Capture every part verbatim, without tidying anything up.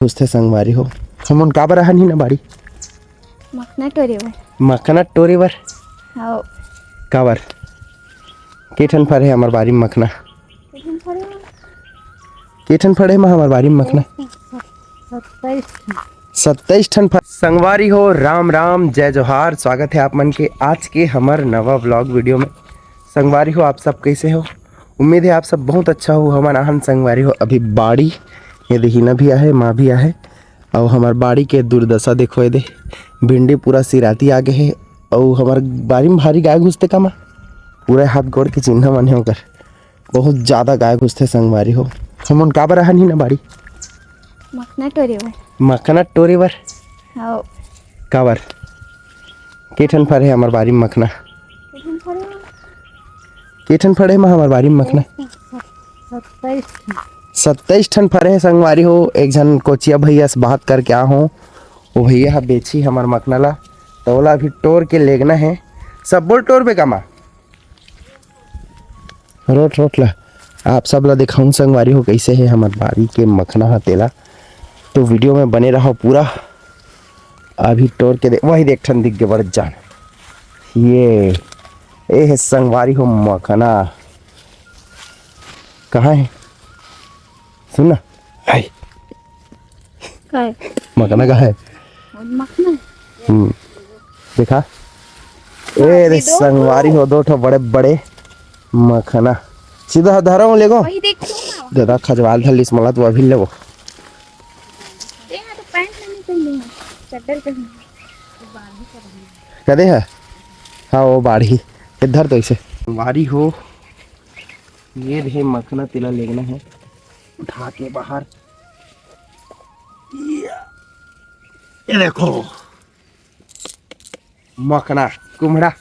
पूछते संगवारी हो, हमन काबर आहन ही ना बाड़ी? मखना टोरे बर। मखना टोरे बर? हाँ। काबर? के ठन फर हे हमर बारी में मखना? के ठन फर हे? के ठन फर हे माँ हमर बारी में मखना? सत्ताईस ठन। सत्ताईस ठन फर। संगवारी हो, राम राम, जय जोहार, स्वागत है आप मन के आज के हमर नवा व्लॉग वीडियो में। संगवारी हो, आप सब कैसे हो? उम्मीद है आप सब बहुत अच्छा हो। हमन आहन संगवारी हो अभी बाड़ी, ये दे हिना भी आहे, माँ भी आहे, अउ हमर बाड़ी के दुर्दशा देखो, ये दे भिंडी पूरा सिराती आ गे हे, अउ हमर बारी में भारी गाय घुसते का माँ, पूरा हाथ गोड़ के चिन्हा मन हे ओकर, बहुत ज्यादा गाय घुसते संगवारी हो। हमन काबर आहन ही ना बाड़ी? मखना टोरे बर। मखना टोरे बर? हाँ। काबर? के ठन फर हे हमर बारी में मखना? के ठन फर हे? के ठन फर हे माँ हमर बारी में मखना? सत्ताईस ठन। सत्ताईस ठन फर हे संगवारी हो। एक झन कोचिया भैया से बात करके आ हो, वो भैया ह बेची हमर मखना ला, तो ओला अभी टोर के लेगना हे। सब बोल टोर बे का माँ? रोट रोट ला आप सब ला दिखाऊं संगवारी हो कैसे हे हमर बारी के मखना ह तेला। तो वीडियो में बने रहो पूरा। अभी टोर के दे, वही देख ठन दिख गे बड़ जान। ये, ए हे संगवारी हो मखना। कहाँ हे? सुन ना। हाय। काय? मखना का है? मखना? हम्म। देखा? ए रे दो संगवारी हो, दो ठो बड़े बड़े मखना। सीधा धरो लेगो। वही देख लो ना। दादा खजवाल धर लिस मला, तू अभी लेबो। ए, हाँ, तो पैंट नहीं पहनी है, चड्डर पहनी है। कदे है? हाँ, वो बाढ़ी। इधर तो इसे। संगवारी हो, ये रहे मखना, तेला लेगना है। उठा के बाहर। ये देखो, मखना, कुम्हड़ा,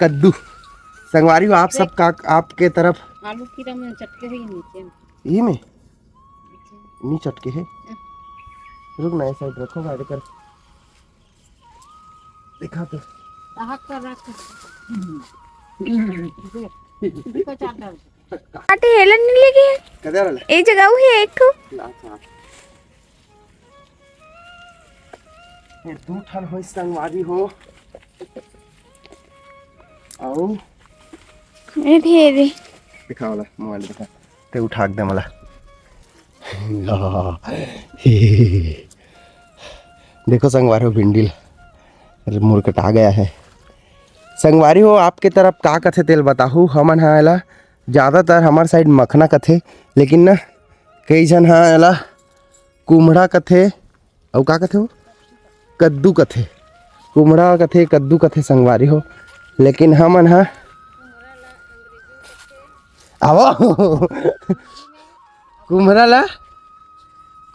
कद्दू। संगवारी हो, आप सब का, आपके तरफ? आलू कीरा में चटके हुई नीचे। यही में? नहीं चटके है। रुक ना, ये साइड रखो, गाड़ी कर। देखा तो। आटे हेलन नहीं लेके है। कदे वाला? ए जगह हुई है एक ठो। ये दू ठन होई संगवारी हो। आओ। ए भी, ए भी। दिखा वाला, मोबाइल दिखा। ते उठा के दे मला। देखो संगवारी हो भिंडी ला। अरे मुरकटा गया है। संगवारी हो, आपके तरफ का कथे तेल बताहू। हमन हा एला, ज्यादातर हमार साइड मखना कथे, लेकिन ना कई झन हा एला कुम्हड़ा कथे, अउ का कथे वो? कद्दू कथे। कुम्हड़ा कथे, कद्दू कथे संगवारी हो, लेकिन हमन हा आवा। कुम्हड़ा ला,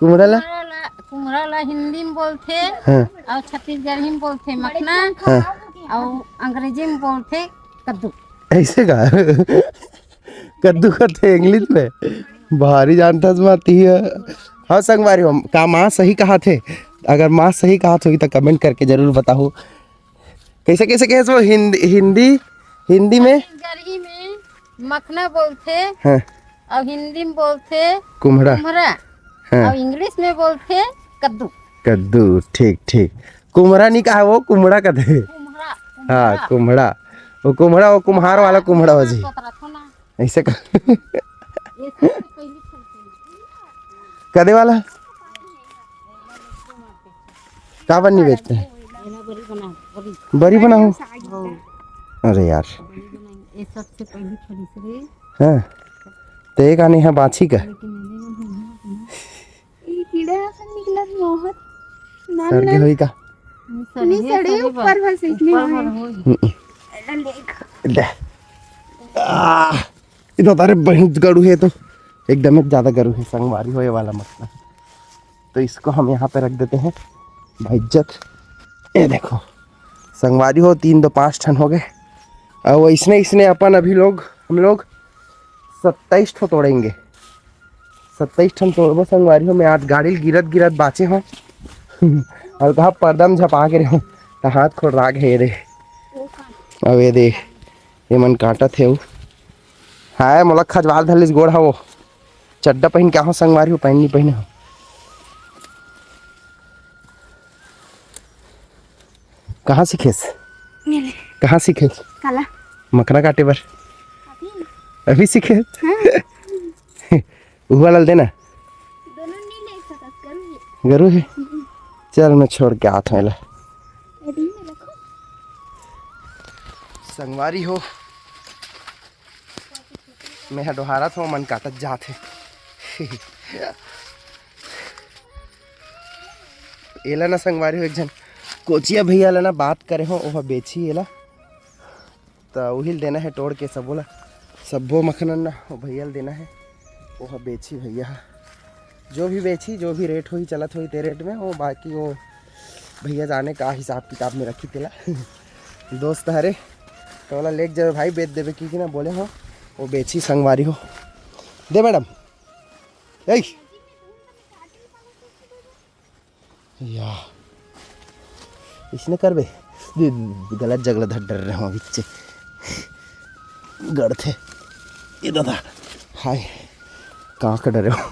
कुम्हड़ा ला? कुम्हड़ा ला, कुम्हड़ा ला हिंदी में बोलथे, हाँ। अउ छत्तीसगढ़ी में बोलथे मखना, हाँ। अउ अंग्रेजी में बोलथे कद्दू। ऐसे का? कद्दू कथे इंग्लिश में। भारी जानथस माती है। हाँ संगवारी हो, का माँ सही कहा थे? अगर माँ सही कहा थे तो कमेंट करके जरूर बताओ। कैसे, कैसे कहे वो हिंदी, हिंदी, हिंदी में? छत्तीसगढ़ी में मखना बोलथे, हाँ। अउ हिंदी में बोलथे कुम्हड़ा। कुम्हड़ा। हाँ। अउ इंग्लिश में बोलथे कद्दू। कद्दू, ठीक, ठीक। कुम्हड़ा नहीं कहा, वो कुम्हड़ा कथे। कुम्हड़ा, हाँ, कुम्हड़ा। कुम्हड़ा। वो कुम्हड़ा, वो कुम्हार वाला कुम्हड़ा हो जी। सोच रहा था ना। ऐसे का? ये सबसे पहली खरीदे। कदे वाला? का बनी बेचते हैं? एला बरी बना, बरी। बरी बनाओ। हाँ। अरे यार। बरी बनाई। ये सबसे पहली खरीद रे। हाँ। ते का नहीं है बाछी का? लेकिन ये नहीं है। ई कीड़ा असन निकलत मोहत। ना, सर के ना। होई का? नहीं सड़े, ऊपर भर से इतनी ऊपर भर होई। होई। हम्म। एला देख। दे। आह, ये तो तारे बहुत गड़ू है तो। एकदम ही ज्यादा गड़ू है, संगवारी होए वाला मतलब। तो इसको हम यहाँ पे रख देते हैं भाई इज्जत। ये देखो, संगवारी हो, तीन दो पाँच ठन हो गए। और इसने, इसने अपन अभी लोग, हम लोग सत्ताईस ठो तोड़ेंगे। सत्ताईस ठन तोड़बो संगवारी हो। मैं आज गाड़ी ल गिरत गिरत बाचे हो। और कहा पर्दा में झपा के रहो, तो हाथ खोल राग है रे। अब ये देख, ये मन काटत हे। हाय, मोला खजवाल धलिस गोड़ हवो। चड्डा पहन के आहो संगवारी हो, पहन नहीं पहने हो। कहाँ सीखेस? ये ले। कहाँ सीखेस? काला। मखना काटे बर? अभी। अभी सीखेस? हाँ। उहू वाला ल देना। दोनों नहीं ले सकत, गरु हे। गरु हे? हम्म। चल, मैं छोड़ के आत हूँ एला। ये दिन में रखो। संगवारी हो, मैं ह डोहारत हूँ, मन काटत जात हे। एला ना संगवारी हो, एक झन कोचिया भैया ला ना बात करे हो, ओह बेची एला, त उही ल देना हे तोड़ के सबो ला, सब्बो मखनन ना ओ भैया ल देना हे, ओह बेची भैया ह। जो भी बेची, जो भी रेट होही, चलत होही ते रेट में, वो बाकी वो भैया जाने का हिसाब किताब में रखी तेला। दोस्त हरे, त ओला लेके जावे भाई, बेच देबे कि, कि ना बोले हो, वो बेची संगवारी हो। दे मैडम। ए, या, इसने करबे? दे, गलत जगह धर डर रहे हो, बिच्चे गड़थे। ए दादा, हाय, कहाँ का डरे हो?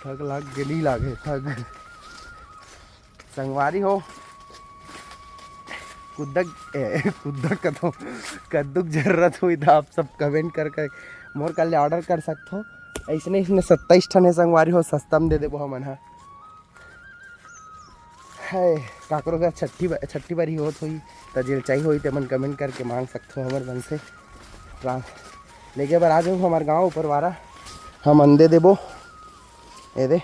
थक लाग के नहीं लागे, थक। संगवारी हो, कुद्दक, ए, कुद्दक कथो, कद्दू के जरूरत होही त आप सब comment कर कर मोर कर ले order कर सकथो। ऐसने, ऐसने सत्ताईस ठन हे संगवारी हो, सस्ता में दे देबो हमन ह। है, काकरो घर छट्ठी ब-, छट्ठी बारी होत होही, त जेल चाहिए होही, तेमन comment करके मांग सकथो हमर मन से। ट्रां-, लेके बर आ जाओ हमर गांव ऊपर वारा, हमन दे देबो। ए दे।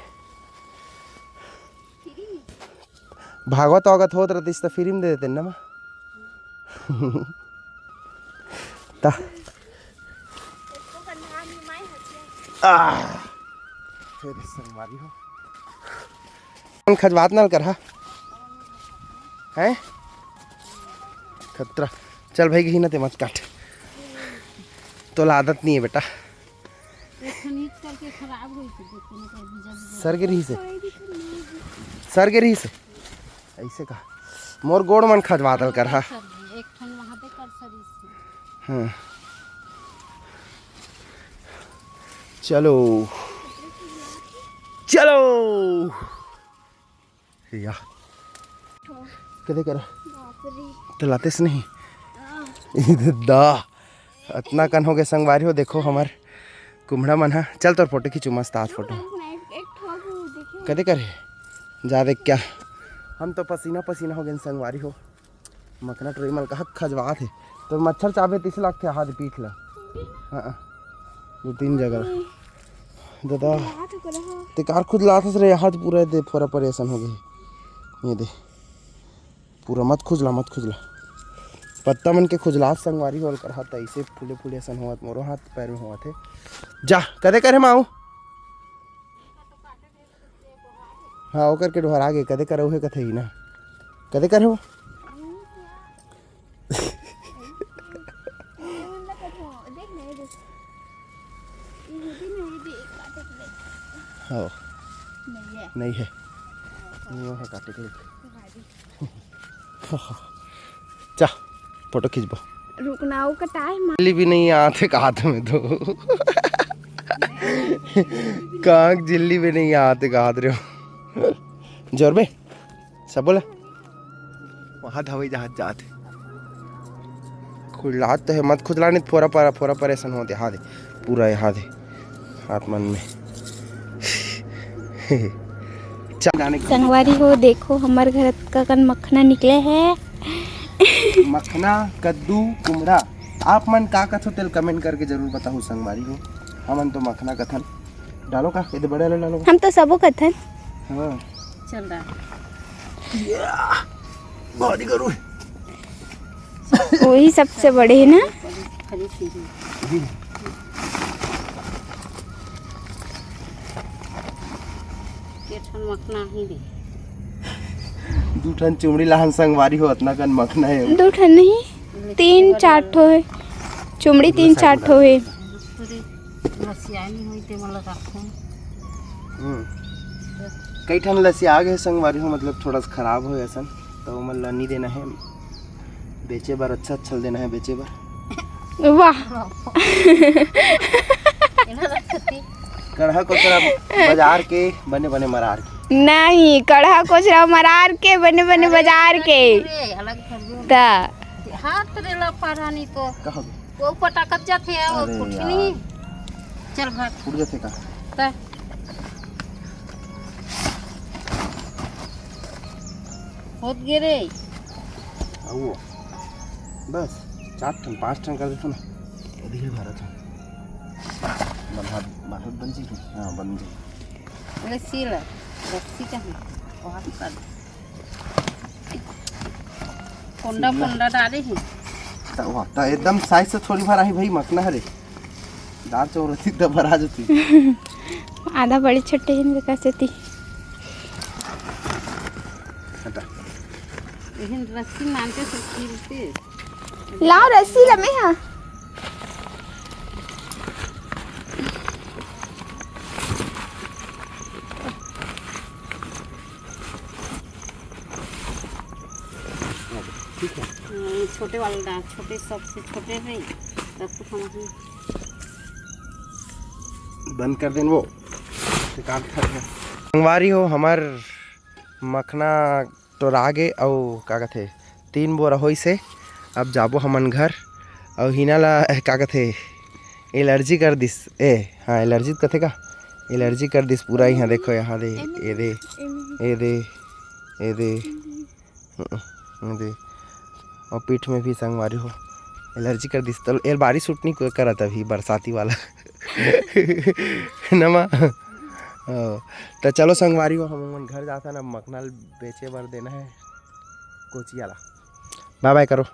भागवत वागत होत रहतिस त free में दे देते न मा। ता। आ। फिर संगवारी हो। मन खजवात नल कर हा। हैं? खतरा। चल भाई, कहीं ना ते मत काट। तोला आदत नहीं है बेटा। एक ठन ईंट करके खराब होई से, देख के ना कहीं बीजा बीजा। सर के रही से। सर के रही से। ऐसे का? मोर गोड़ मन खजवात नल कर हा। सर जी, एक ठन वहाँ पे कर सर इसे। हाँ। चलो। चलो। या। कदे करा? बाप रे। तो लातेस नहीं? हाँ। दा, अतना कन हो गए संगवारी हो, देखो हमर कुम्हड़ा मन हा। चल तोर फोटो खींचू, मस्त आज फोटो। एक, एक ठो वो देखियो। कदे करे? जा देख क्या? हम तो पसीना पसीना हो गए संगवारी हो। मखना टोरी मन कहा खजवात हे। तो मच्छर चाबे तिस लागथे हाथ पीठ ला। हाँ, दो तीन जगह। दादा, हाथ करा हो। ते कार खुजलात हस रे, हाथ पूरा दे फोरा परेशान हो गए। ये दे, पूरा मत खुजला, मत खुजला। पत्ता मन के खुजलात संगवारी होल कर हाथ ऐसे फूले फूले असन होवत, मोरो हाथ पैर में होवत हे। जा, कदे करे माऊ? हाँ, ओकर के डोहर आगे, कदे करे उहे कथे ही ना। कदे करे हो? हाँ। नहीं है। नहीं है काटे के लिए। जा, फोटो खींचबो। रुकना, वो कटाए मार। झिल्ली भी नहीं आते का हाथ में तो। कांक झिल्ली भी नहीं आते का हाथ रे। जोर बे, सब बोला। वहाँ हवाई जहाज जात हे। खुजलात तो है, मत खुजला, नहीं फोरा परा, फोरा परेशान होते। हाथ पूरा यहाँ दे, हाथ मन में। चल, जाने के संगवारी हो, देखो हमर घर ककन मखना निकले है। मखना, कद्दू, कुमड़ा, आप मन का कथो तेल comment करके जरूर बताओ संगवारी हो। हमन तो मखना कथन। डालो का, ये तो बड़े वाले डालो का। हम तो सबो कथन। हाँ। चल रहा। या, भारी करो। वही सबसे बड़े है ना? खरीद लीजिए। जी। ये ठन मखना ही दे। दू ठन चुमड़ी लाहन संगवारी हो, अतना कन मखना है। दू ठन नहीं, तीन चार ठो है। चुमड़ी तीन चार ठो है। पूरे लसियानी होई ते मोला रखो। हम्म। कई ठन लसिया आगे संगवारी हो, मतलब थोड़ा सा खराब हो असन, तो ओमन ला नहीं देना है। बेचे बर अच्छा अच्छा देना है बेचे बर। वाह। कढ़ा कोचरा बाजार के बने बने मरार के। नहीं, कड़हा कोचरा मरार के बने बने अरे, बजार के। रे, अलग कर दो। ता। हाथ रे ला पारा नहीं तो। कहाँ? वो पटाखत जाथे, वो अरे कुछ यार। नहीं। चल भाग। फूट जाथे का? ता। होत गे रे। आओ। बस, चार ठन, पाँच ठन कर देथो ना। अभी ही भारत है। बंधा, भारत बन जी। हाँ, बन जी। रस्सी ला, रस्सी कहाँ? वहाँ पर। कोंडा, कोंडा डाले हैं। त-, वाह, त एकदम size से थोड़ी भर आही भाई, मखना हरे। दाल चाउर रही त भरा जती। आधा बड़ी छोटे हिंद का सेती। हटा। एहन रस्सी मानते से खीलते। लाओ रस्सी ला मैं, हाँ। ठीक है। हम्म, छोटे वाला डाल, छोटे, सबसे छोटे नहीं, तब तो हम अपने बंद कर देन वो। बेकार था। संगवारी हो, हमर मखना टोरा गे अउ का कथे, तीन बोरा होइस हे। अब जाबो हमन घर। अउ हिना ला का कथे, एलर्जी कर दिस। ए हाँ, एलर्जी कथे का, एलर्जी कर दिस पूरा। यहाँ देखो, यहाँ दे, ये दे, ये दे, ये दे, ये दे। अउ पीठ में भी संगवारी हो एलर्जी कर दिस। तो एल बारिश उठ नहीं करत अभी बरसाती वाला। नमा। त चलो संगवारी हो, हम मन घर जाथन, अब मखना ल बेचे बर देना है कोचिया ला। बाय बाय करो।